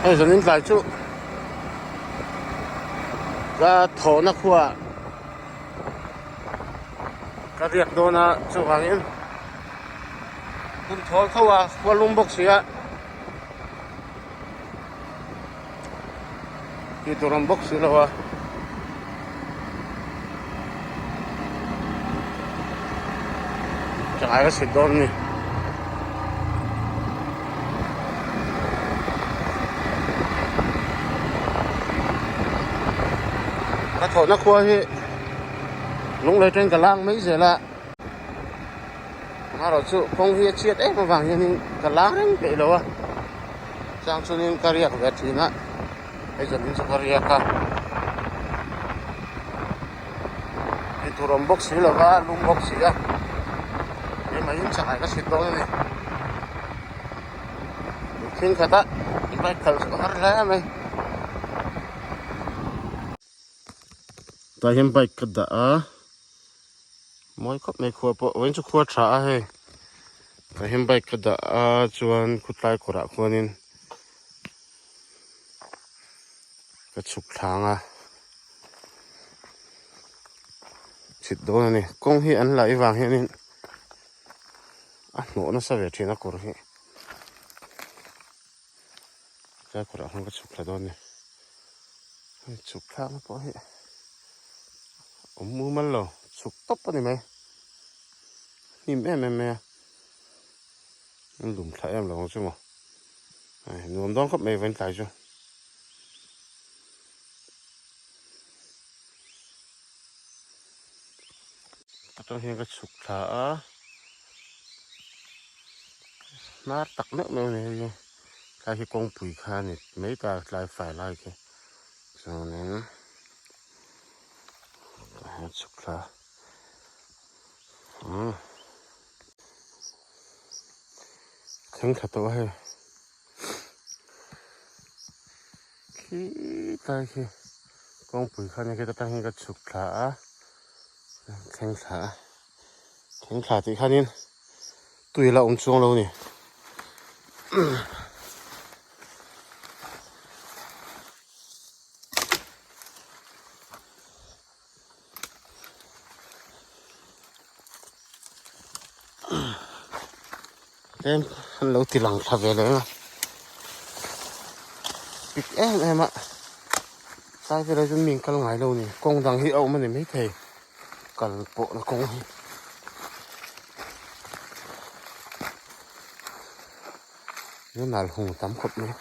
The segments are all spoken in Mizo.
Hei zanin tlai chu ka thawhna khuaah ka riak dawn a chuvangin hun thawl tho a khua lum bawk si a tih tur awm bawk si lo a. Changai ka chhit dawn a ni. Ka thawhna khua hi lunglei atangin ka lang mai zel a, amaherawhchu kawng hi a chhiat em avang hianin ka lang reng peih lo a, chang chuanin ka riak ve thin a, hei zanin chu ka riak a. Tih tur awm bawk si lova lum bawk si a keimah in changai ka chhit dawn a ni thing khat a bike khalh chu a har hle mai tah hian bike ka dah a mawi khawp mai khua pawh vawiin chu khua tha a hei tah hian bike ka dah a chuan khutlai kawrah khuanin ka chhuk thlang a chhit dawn a ni kawng hi an laih vang hianin a hnawh nasa ve thin a kawr hi tlai kawrah khan ka chhuk thla dawn a ni hei chhuk thlakna pawh hi awm mumal lo chhuk tawp a ni mai hnim em em mai a an lum thla em lo ang chu maw nuam dawn khawp mai vawiin tlai chu. Atang hian ka chhuk thla a hnar tak meuh meuh a ni hei hi tlai hi kawngpui kha a ni mai ta tlai fai lai khi chuanin tah hian chhuk thla umm thleng thla tawh a hei. Khi tlai khi kawngpui kha nia khi atang hian ka chhuk thla a thleng thla a thleng thla tih khanin tui la awm chuang lo a ni. Tlem an lo ti lang thla ve leh ang a pik em em a tlai velah chuan mi an kal ngai lo a ni kawng dang hi a awm a ni maithei kal pawhna kawng hi. Nal hung tam khawp mai.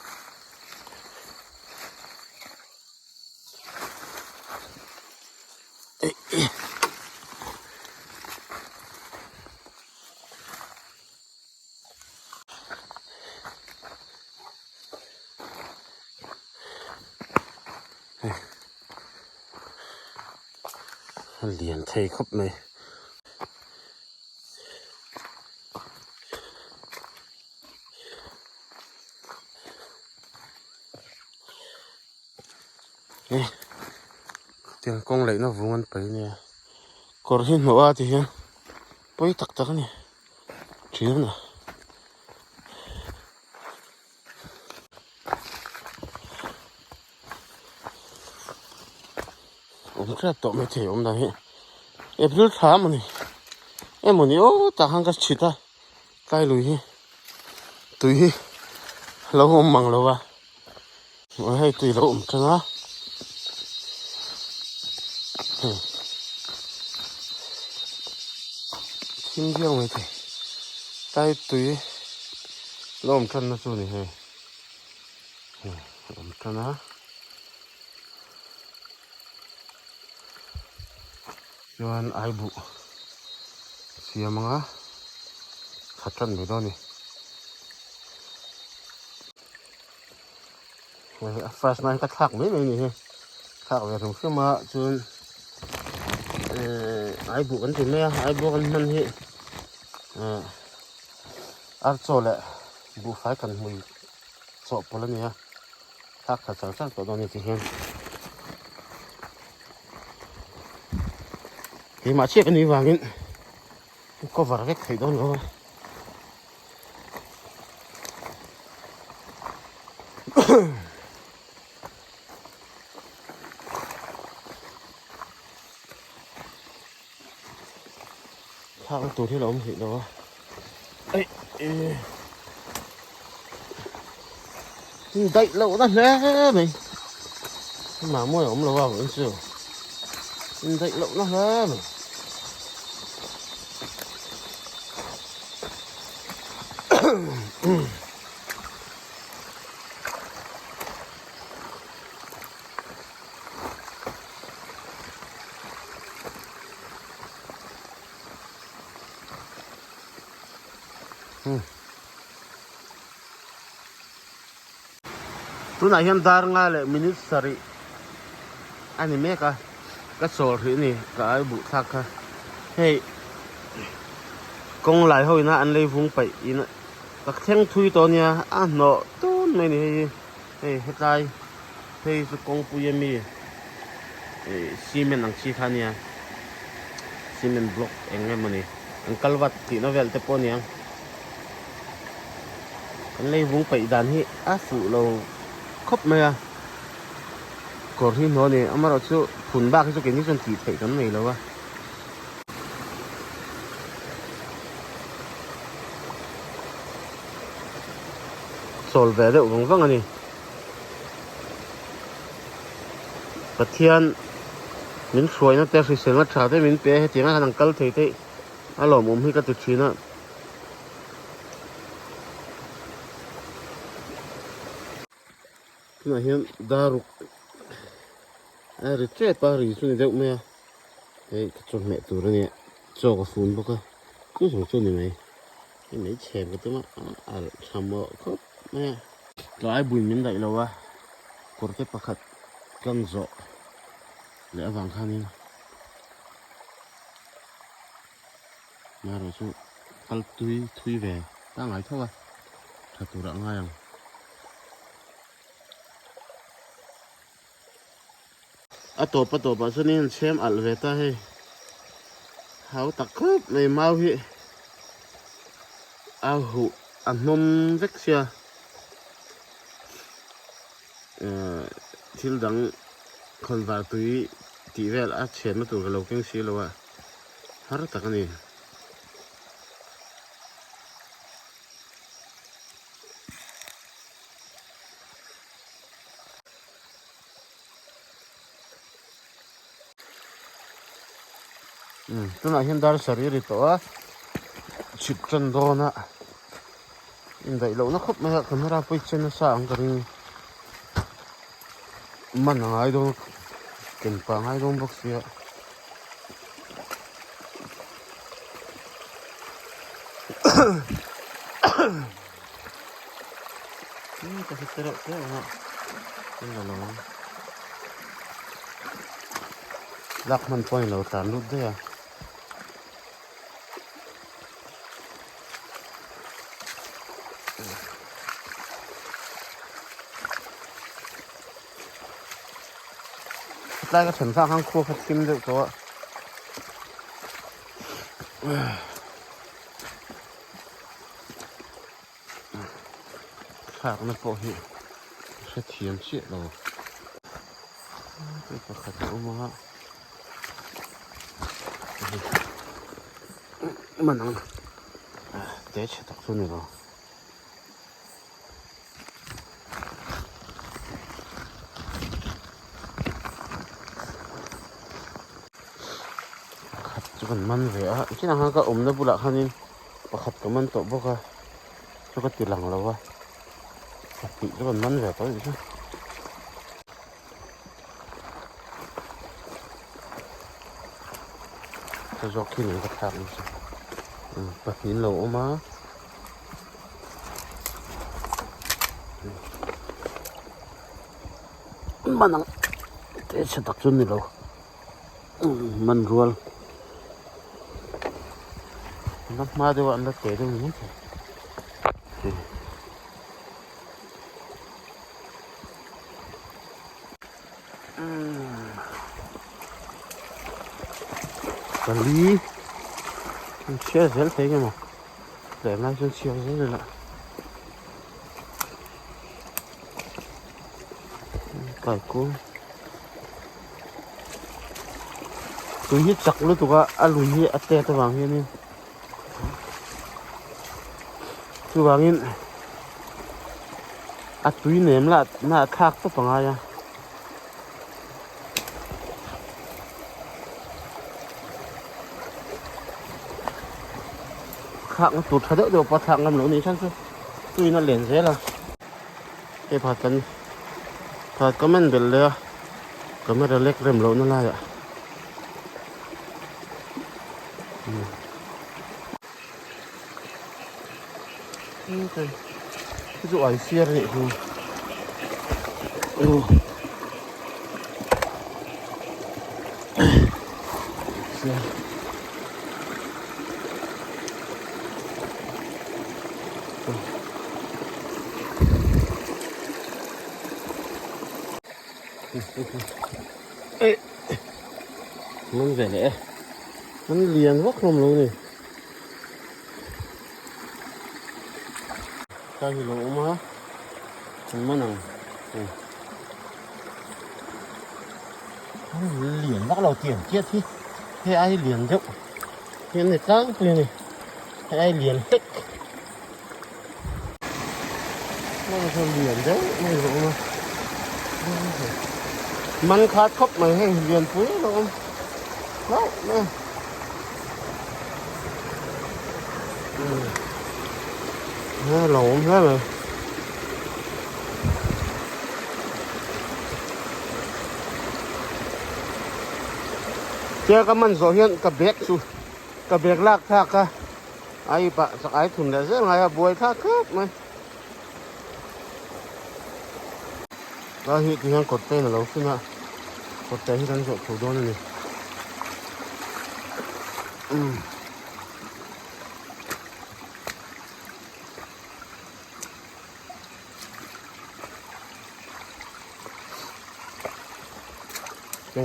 A lian thei khawp mai. Tiang kawng leihna vung an paih ania kawr hi hnawh a ti hian pawi tak tak a ni thian a. Awm hrep tawh mai thei awm dan hi April thla emawni emawni aw tah khan ka chhit a tlai lui hi tui hi lo awm mang lo va hei tui lo awm tang a hei thim viau mai thei tlai tui lo awm tan na chu a ni hei hei a awm tan a. Chuan ai buh siam anga khat tan mai dawn a ni. Hei a first na hi ka thlak mai mai a ni hi thlak ve hlum hrim a chuan ehh ai buh kan ti mai a ai buh kan hman hi ehh archaw leh buhfai kan hmui chawhpawlh a ni a. Thlak tha char char tawh dawn a ni tihian keimah chiah ka nih vangin cover vek theih dawn lo a. Thlakna tur hi a lo awm hlih lo a. Eih e. Daih loh na hle mai. Mah mawi a awm lo a vawiin chu. Daih loh na hle mai. Tunah hian dar nga leh minute sarih a ni mek a, ka chawl hrih a ni ka ai buh thlak kha. Hei kawng lai ho ina an lei vung paih in ka thleng thui tawh a nia a hnawh tun mai a ni hei hi hei hetlai phei chu kawngpui ami ih cement ang chi kha a nia cement block eng emaw ni an kal vat tihna vel te pawh a nia kan lei vung peih dan hi a fuh lo khawp mai a kawr hi hnaw a ni amaherawh chu phun bak hi chu keini chuan tih theih kan nei lo a. Chawl ve deuh vang vang a ni. Pathian min hruaina te hriselna tha te min pe a hetiang a han kal thei theih a lawmawm hi ka ti thin a. Tunah hian daruk a ri tep a ri chu ni deuh mai a hei ka chawhmeh tur a nia chaw ka fun bawk a chu zawng chu a ni mai hei mai chhem ka tum a a tha mawh khawp mai a. Tlai buin min daih lo a kawr te pakhat tlang zawh leh avang khanin marawh chu kal tui thui ve ta ngai tho a tha turah a ngai ang. A tawp a tawpah chuanin an chhem alh ve ta hei hau tak khawp mai mau hi a huh a hnawm vek sia ehh thil dang khawnvar tui tih vel a chhiatna tur ka lo keng si lo a har tak a ni. Tunah hian dar sarih a ri tawh a chhip tan dawn a indaih lohna khawp mai a camera pawh i chen nasa ang ka ring man a ngai dawn ken pah a ngai dawn bawk sia. Ka hre tereuh te ang a ka la lo ang lak hman pawh a ni lo tlan lut daih a. Tlai ka then thlak khan khua kha thim deuh tawh a. Thlakna pawh hi hrethiam chiah lo. Hei pakhat a awm a. Man ang te chhe tak chu ni lo. Pakhat chu kan man ve a chinah khan ka awmna bulah khanin pakhat ka man tawh bawk a chu ka ti lang lo a pahnih chu kan man ve tawh a nih chu. Ka zawk khi nen ka thlak nasa pahnih an lo awm a. Man ang te chhe tak chu ni lo man rual an la hma deuh a an la te deuh ni maithei pali an chhiar zel thei nge maw. Tlem lai chuan chhiar zel ila kaikung tui hi chak lutuk a a lui hi a tet avang hianin. Chuvangin a tui nem lah na a thlak tawp a ngai a. Thlakna tur tha deuh deuh pawh a thlak ngam loh a nih chhan chu tuiin a len zel a. Hei pakhat kan pakhat comment belh leh a camera lek rem lohna laiah. Hei chu ai siar a nih hi. Man ve leh e an lian vak hlawm lo ni ta hi lo awm a an man ang an lian vak lo tiang chiat hi hei ai lian deuh hi an ni tlangpui a ni hei ai lian hlek lian deuh mai lo awm a man khat khawp mai hei lian pui lo awm hlauh mai a lo awm hle mai. Chair ka man zawh hian ka bag chu ka bag lak thlak a ai pah chak ai thun leh zel ngai a buai thlak khawp mai. Lai hi ti hian kawt te in a lo fin a kawt te hi kan zawh tho dawn a ni.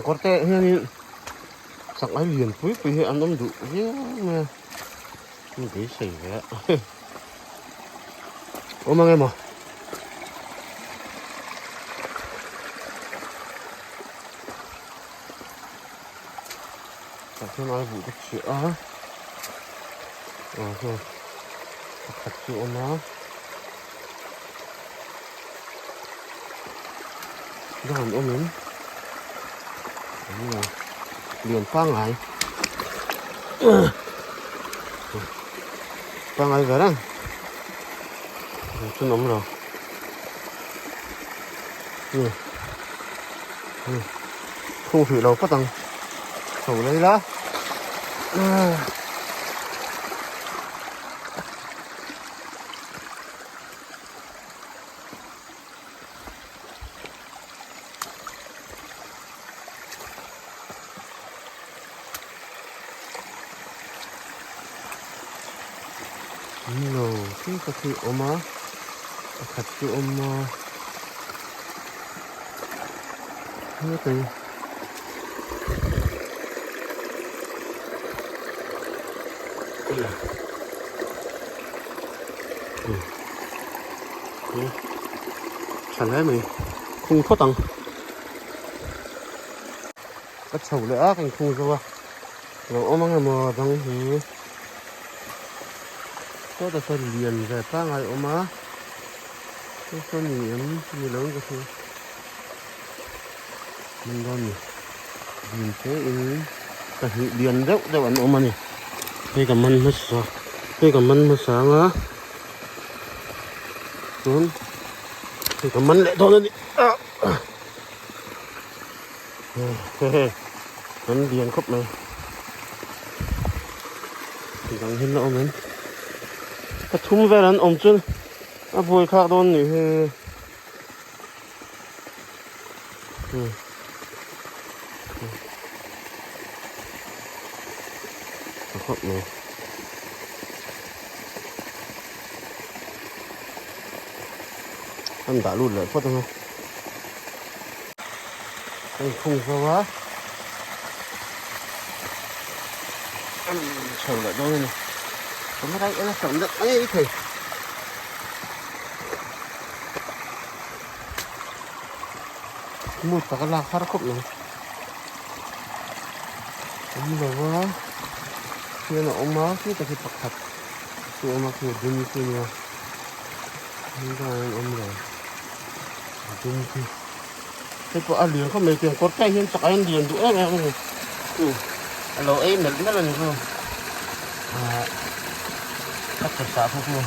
Kawr te hianin sak ai lian pui pui hi an awm duh viau mai a an beisei ve a awm ang emaw tah hian ai buh ka chhiah a aw hei pakhat chu a awm a. Dan awm in lian pangngai pangngai ve reng chun awm lo khung hrih lo phawt ang chho lei la. Lo khi ka khi awm a pakhat chu awm a hetei Tha hle mai khung phawt ang ka chho leh a ka inkhung zo a lo awm ang emaw dang hi sawtah sawn lian ve pangngai a awm a saw sawn ni em ni lo in ka hria hman dawn ni dil te in pahnih lian deuh deuh an awm a ni hei ka man hmasa hei ka man hmasa anga chuan hei ka man leh dawn a ni ah hehe an lian khawp mai dang hi la awm em pathum vel an awm chuan a buai thlak dawn nih hi. Khawp mai. An dah lut leh phawt ang a. Ka inkhung zo a. Chho leh dawn a ni. Camera hi en a hreawm deuh mai thei. Mut tak a lak har khawp mai awm lo va khian a awm a khi tak hi pakhat chu a awm a khi a dum chu a nia. Heng an awm lo a dum khi hei pawh a lian khawp mai tiang kawr te hian chak a in lian duh em em a ni a lo ei melh melh a ni chu ah ka che sah kha chu a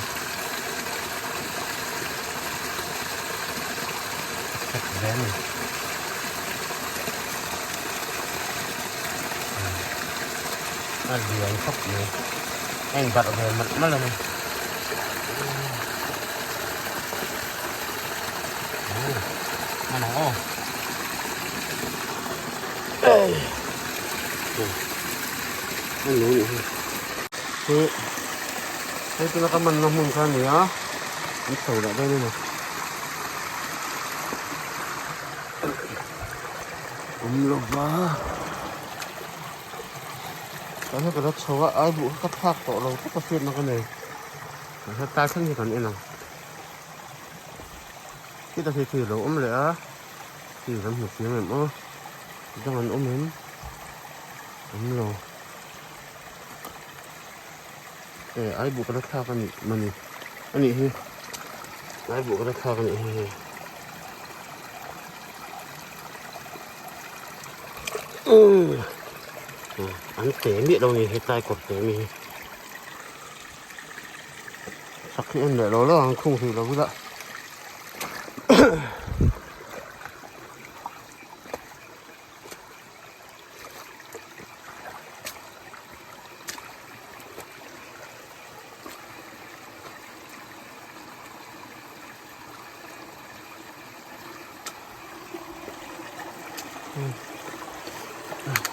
chek ve a ni. A lian khawp mai a inbarh ve malh malh a ni. Hei tuna ka manna hmun kha a ni a an chho leh dawn a ni. Awm lo va tah hian ka la chho a ai buh kha ka thlak tawh lo tawp a hriatna ka nei tah hian tlai thleng hi kan en ang khitah khi khi a lo awm leh a khi kan hmu chiang em aw dang an awm em awm lo e ai buh ka la thlak a nih mawni a nih hi ai buh ka la thlak a nih hi hei. An te miah lo ni hetlai kawr te mi hi sak hi en leh lo lo ang khung hrih lo ila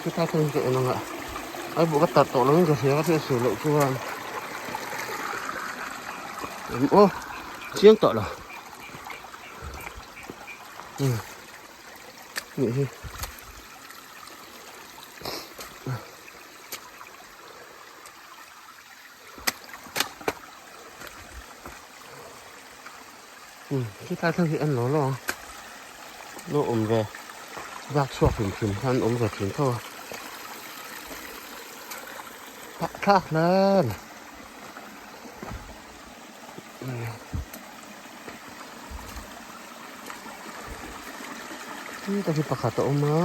Hetlai thil hi ka en ang a ai buh ka tarh tawh lo in ka hria ka hriat suh loh chuan aw chiang tawh lo nih hi. Hetlai thlang hi en lo lo ang lo awm ve vak chhuak hrim hrim khan awm ve thin tho a thlak hle a ni. Heta hi pakhat a awm a.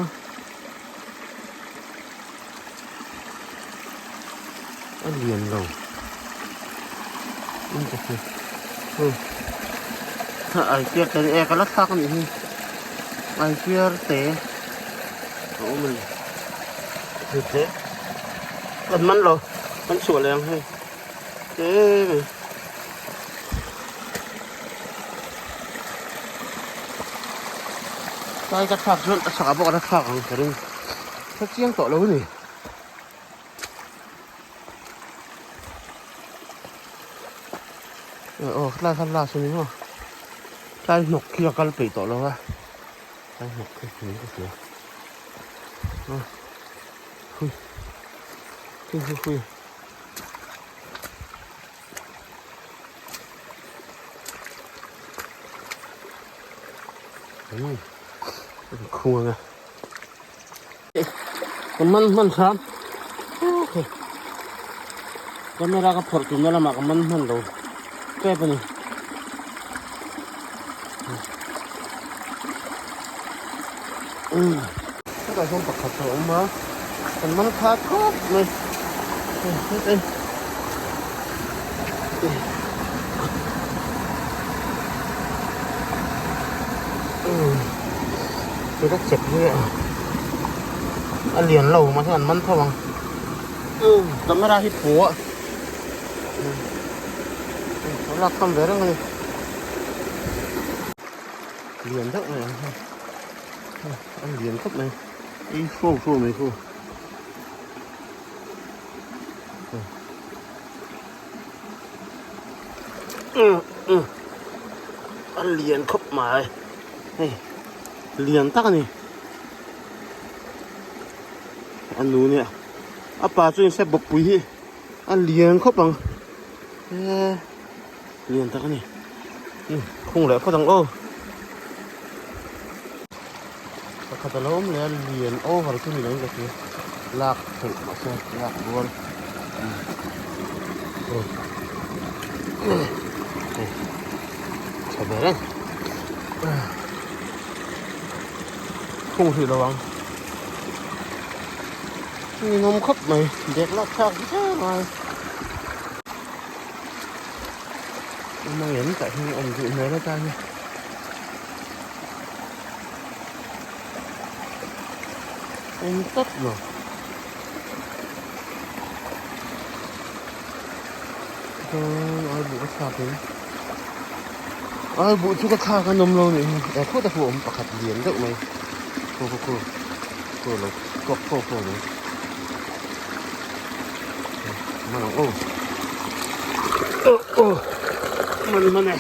A lian lo in ka hria hei ai fiar te e ka la thlak a nih hi ai fiar te a awm a ni hei te kan man lo kan chhuah leh ang hei te mai. Tlai ka thlak chuan a chhakah pawh ka la thlak ang ka ring hre chiang tawh lo a ni. Aw tlai kha last a ni maw tlai hnawk khi a kal peih tawh lo a tlai hnawk khi niin ka hria a hui hui hui hui. Khung anga ka man hman hram camera ka phawrh tumna lamah ka man hman lo tep a ni hetah hian pakhat a awm a kan man kha khawp mai Tuna chep hi a lian lo mahse an man tho ang camera hi phu a a lak tham ve reng a ni lian deuh mai ang hei a lian khawp mai ei hruau hruau mai khu. A lian khawp mai hei lian tak a ni a nu nia a pa chu inse bawkpui hi a lian khawp ang e lian tak a ni khung leh phawt ang aw pakhat a lo awm leh a lian over chu ni lo in ka hria lak theih mahse lak rual ve reng. Khung hrih lo ang. Ninawm khawp mai bag lak thlak hle mai. Awm ang em tah hian awm duh hmel atan hi. Awm tlat lo. Chuan ai buh ka thlak in ai buh chu ka thlak an awm lo nih hi e khawt a khu awm pakhat lian deuh mai khu khu khu khu lo chhuak fo fo mai man ang aw aw aw man man e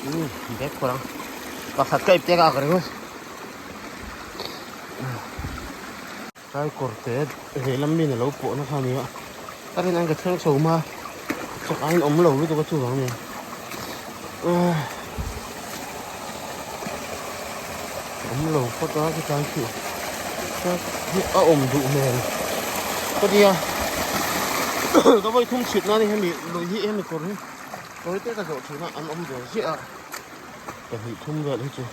um bag phawrh ang pakhat ka ip tek a ka ring a. Tlai kawr te lehlam min alo pawh na kha a ni a ka rin an ka thleng chho hma chak aiin awm lo lutuk a chuvang nia awm lo phawt a chutlai khi a awm duh hmel ka tia ka vawi thum chhit na ni hemi lui hi hemi kawr hi tawi te ka zawh thin a an awm ve ziah a pahnih thum vel hi chu.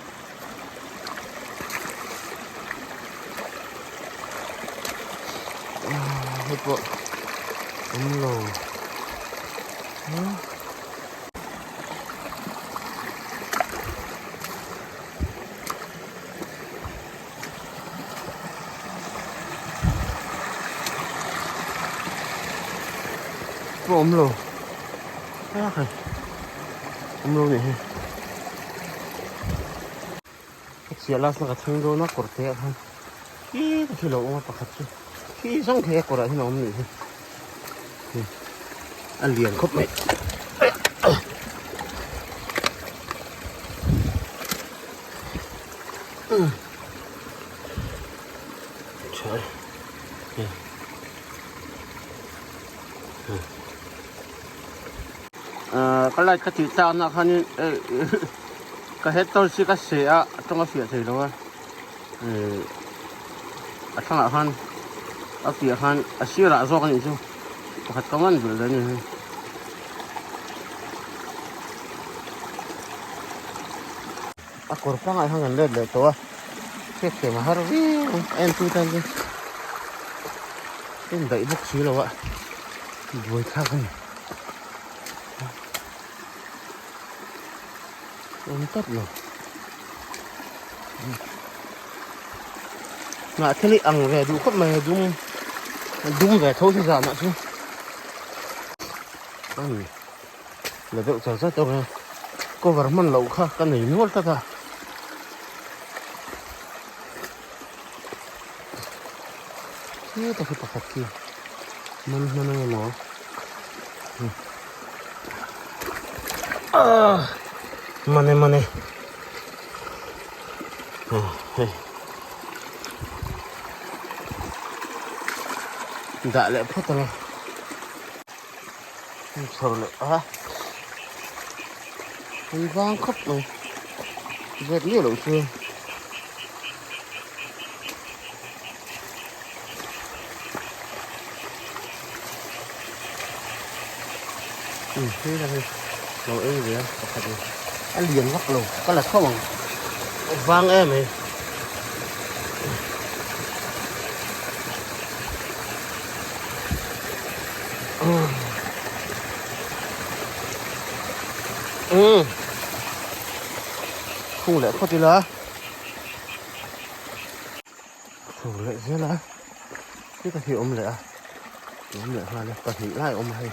Hei pawh awm lo pawh awm lo awm lo nih hi. Ka chiah last na ka thleng dawn a kawr te ah khan khi ka khi lo awm a pakhat chu khi zawng thei a kawr ah hian a awm nih hi a lian khawp mai tha e Ka light ka tih tlakna khanin ka head torch hi ka seh a a tawng a fiah thei lo a a thlangah khan a piah khan a sirah zawk a nih chu pakhat ka man belh dawn a ni hei. A kawr pangai khan kan let leh tawh a hriatthiam a har viau ang a entu tan chuan en daih bawk si lo a buai thlak a ni awm tawp lo ngah thil hi ang ve duh khawp mai a dum a dum ve tho si zanah chu a ni. La deuh char char tawk e cover hman loh kha ka nei nual tlat a heta khi pakhat khi man hman ang emaw ah man e man e hei dah leh phawt ang e. Chho leh a an vang khawp mai zet miah loh chu um hei la hei lo ei ve a pakhat in a lian vak lo ka la tho ang a vang em mai. Umm khung leh phawt ila chho leh zel a khi ka hi awm leh a awm leh nghal e pahnih lai a awm a hei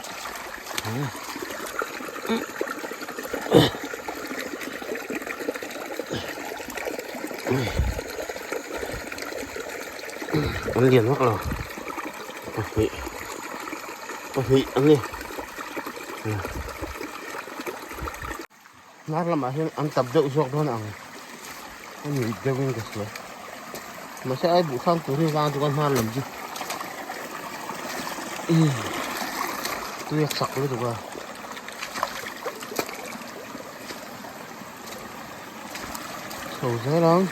An lian vak lo pahnih pahnih an ni hnar lamah hian an tap deuh zawk dawn ang a ni deuh in ka hria mahse ai buh khang tur hi vang chu ka hnar lam chu tui a chak lutuk a. Chho zel ang.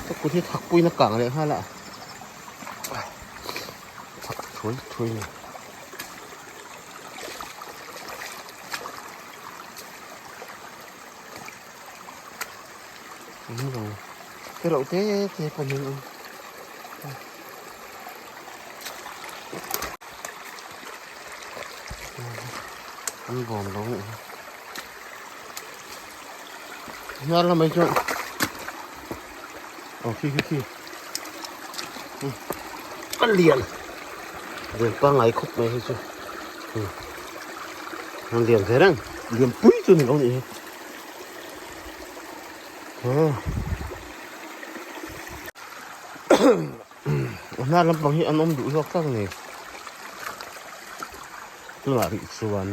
Ka kut hi thakpuiin a kang leh nghal a. Thuai thuai a ni. Awm lo te reuh te te pawh an awm. An bawm lo nih hi. Hnar lamah hi chuan aw khi khi khi a lian lian pangngai khawp mai hi chu a lian ve reng lian pui chu ni lo nih hi a hnar lampang hi an awm duh zawk tak a ni tunah rih chuan.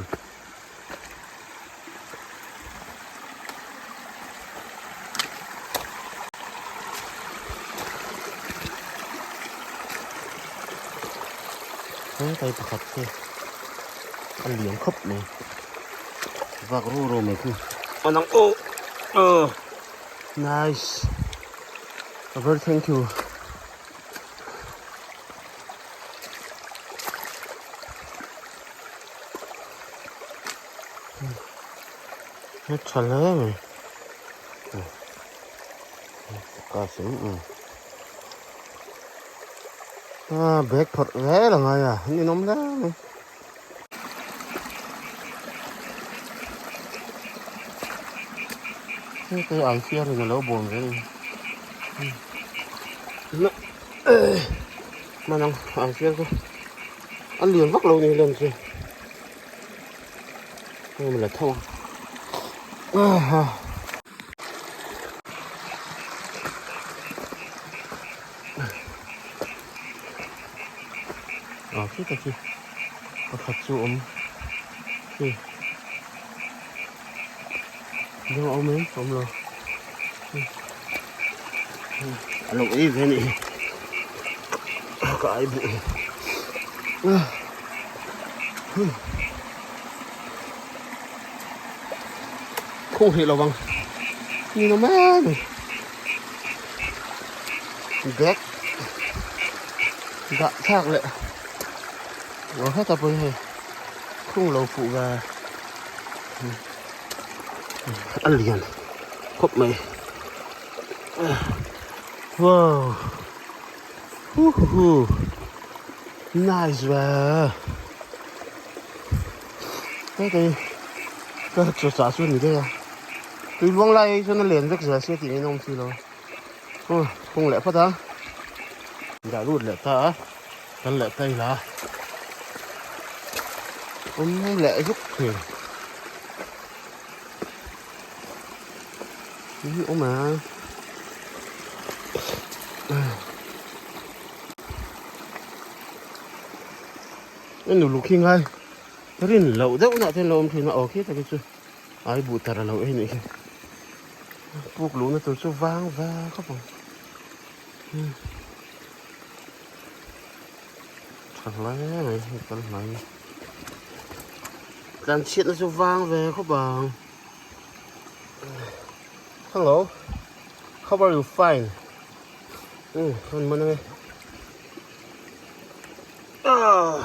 Hengkai pakhat hi a lian khawp mai vak ru ru mai khi a nang aw aw nice a very thank you. A tha hle mai a bag phawrh zel a ngai a an inawm hle mai. Hei ang fiar in a lo bawm ve a ni hman ang ang fiar chu a lian vak lo ni lem chu hei la tho a a khi ta khi pakhat chu awm khi dang a awm em awm lo a lo ei ve a nih hi ka ai buh hi khung hrih lo vang ni nó mai mai bag dah thlak leh lo heta pawh hi hei khung lo fuh ve a lian khawp mai wow hu hu hu nice ve hei ka chaw chah chu a ni daih a tui luang lai chuan a len vek zel sia tih ngeiin a awm si lo aw khung leh phawt a dah lut leh ta a kal leh ta ila awm leh zuk thei hi awm a nu luk hi ngai rin loh deuh nah te an lo awm thin a aw khi tak hi chu ai buh tar a lo ei nih hi puk luhna tur chu vang ve khawp ang. Tha hle mai hei kal hnai tlan chhiatna chu vang ve khawp ang hello how are you fine um kan man ange ah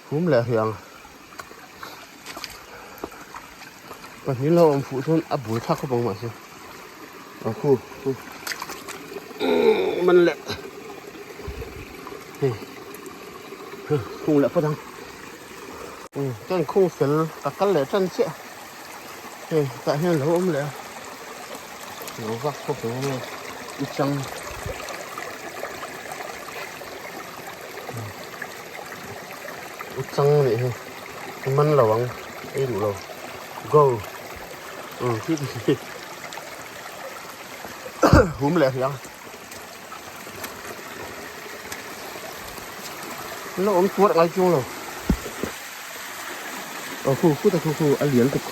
hum leh hrih ang pahnih lo awm fuh chuan a bul thlak khawp ang mahse a khu khu man leh hei khung leh phawt ang kan khung fel ka kal leh tan chiah hei tah hian lo awm leh a lo vak khawp ang nge i chang. U chang nih hi i man lo ang ei duh lo go umm khi khi hum leh hrih ang lo awm tuarh ngai chung lo aw khu khu ta khu khu a lian tuk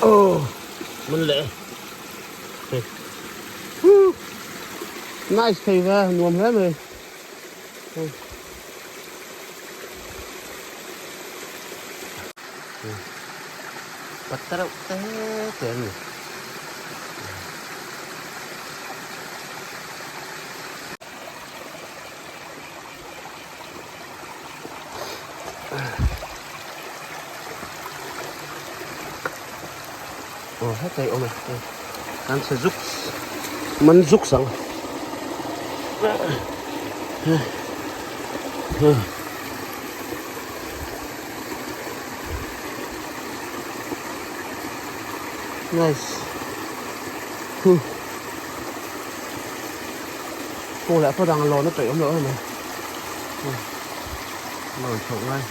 aw man leh e nice thei ve nuam hle mai. Pat reuh te te a ni. Aw hetah hi awm e hei kan chhe zuk man zuk sang nice hu kawng leh phawt ang lawn a peih awm loh em mai lawn chhoh ngai.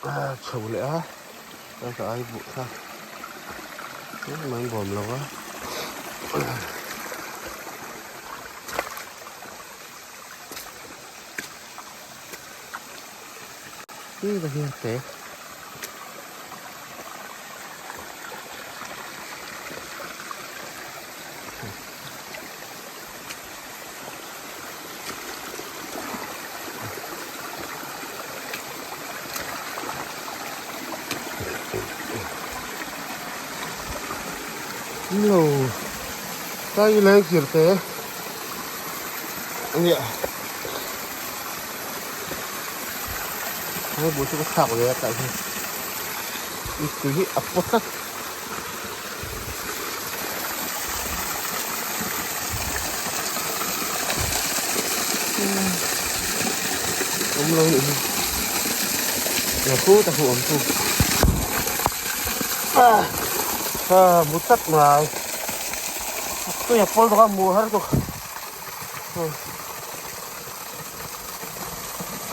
A chho leh a chuan ka ai buh kha engmah an bawm lo a hi va hian te. Lo kai leng khir te ania hei bu chu ka thlak ve a tah hian tui hi a pawt tlat. Awm lo nih hi la khu ta khu awm khu a mu tlat mai tui a pawl bawk a mu har bawk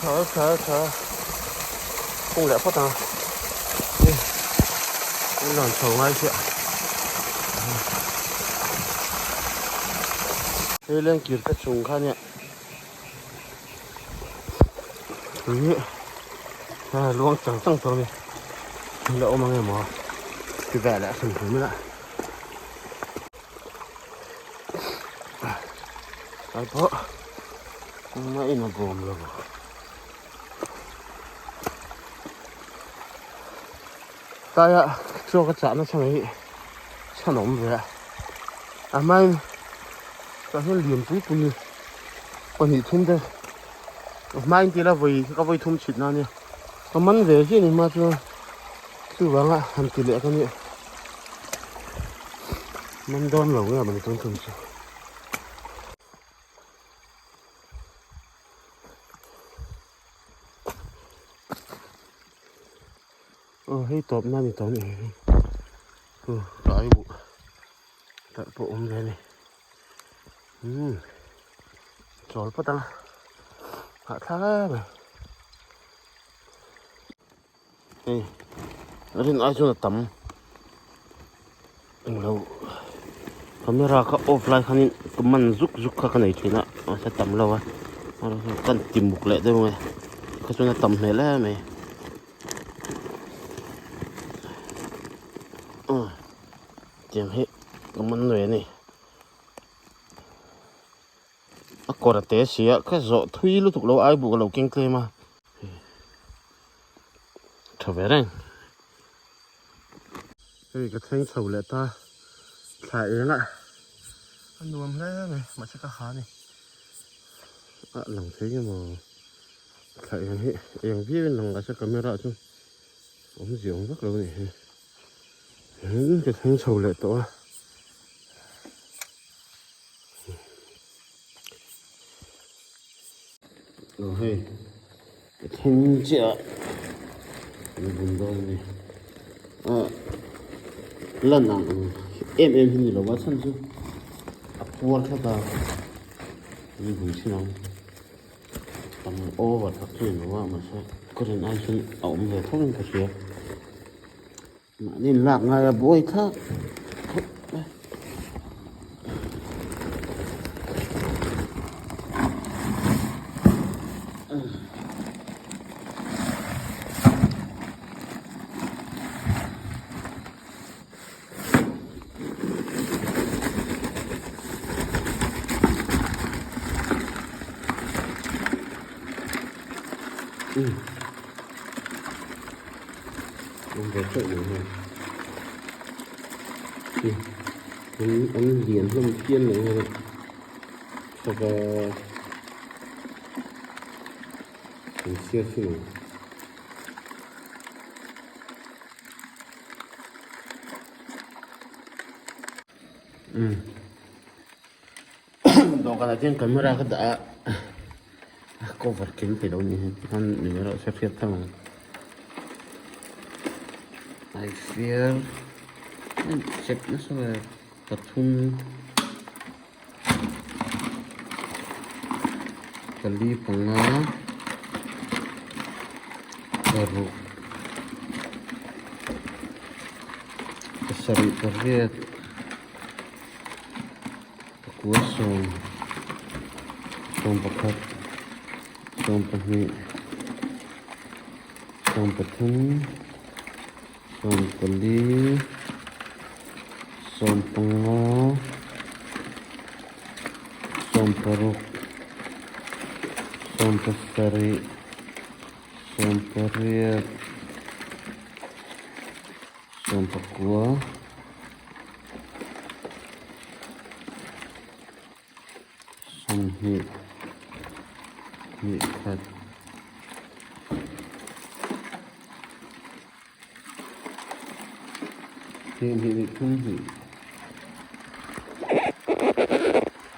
tha tha tha kung leh phawt ang a lawn chho ngai chiah hei lengkir te chung kha nia tui hi a luang chang chang tawh a ni thil a awm ang emaw ti ve leh a hrim hrim ila. Ai pawh engmah in a bawm lo tlai ah chaw ka chah nasa mai hi chhan a awm ve a a hmain tah hian lian pui pui pahnih thum te a hmain tila vawi ka vawi thum chhit na ania ka man ve chiah ni hma chuan chuvanga han ti leh ka nia. Man dawn lo nge mawni tun tum chu. Aw hei tawp na ni tawh a nih hi aw ka ai buh tah pawh awm ve a ni umm chawl phawt ang hahthlak em mai. Hei rin ai chuan a tam englo camera kha off lai khanin ka man zuk zuk kha ka nei thin a mahse a tam lo a kan ti muk leh deuh ange kha chuan a tam hmel em mai aw tiang hi ka man ve a ni. A kawr a te si a ka zawh thui lutuk lo ai buh ka lo keng tlem a. Tha ve reng. Hei ka thleng chho leh ta thla eng a a nuam hle mai mahse ka ha a ni a lang thei nge maw thla eng hi eng viau in lang mahse camera ah chuan awmzia awm vak lo a nih hi ka thleng chho leh tawh a. Aw hei ka thleng chiah a an bun dawn a ni ah lan ang em em hi ni lo a chhan chu a puar tlat a an bun chin ang tam over tak chu ni lo a mahse ka rin ai chuan a awm ve tho in ka hria. Mahni in lak ngai a buai thlak khawp mai. Awm ve teuh mai hei hi an an lian hlawm phian leh nghal a sava an chhiar thin ang. Umm dawhkanah chuan camera ka dah a a cover keng thei lo ni hi tikhan ni mai erawh se hriat tham ang I fear chep nasa ve pathum pali panga paruk pasarih pariat pakua sawm sawm pakhat sawm pahnih sawm pathum Sawmpali, sawmpanga, sawmparuk, sawmpasarih, sawmpariat, sawmpakua. Sawmhnih hnih khat hnih hnih hnih thum hnih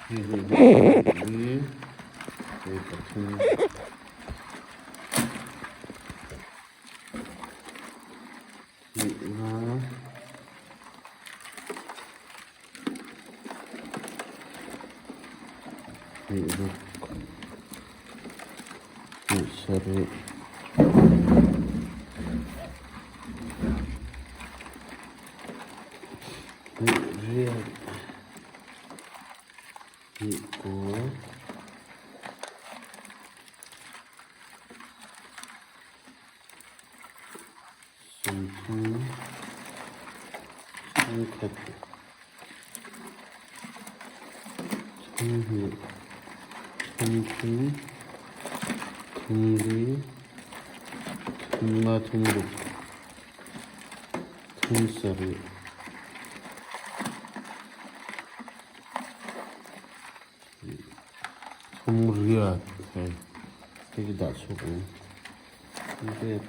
hnih hnih hnih li hnih pathum. Hnih hnih ruk hnih sarih hnih riat hnih kua. Sawmthum chhungkhat chhunghnih chhungthum thumli thumnga thumruk thumsarih thumriat hei hei hi dah chhuak ang. Vet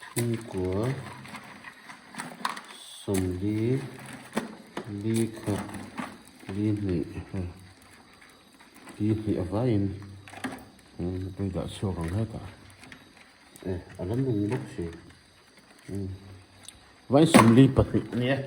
chhungkua sawmli li khat li hnih li hnih a vaiin hei dah chhuak ang hetah e a la nung bawk si vai sawmli pahnih a ni e.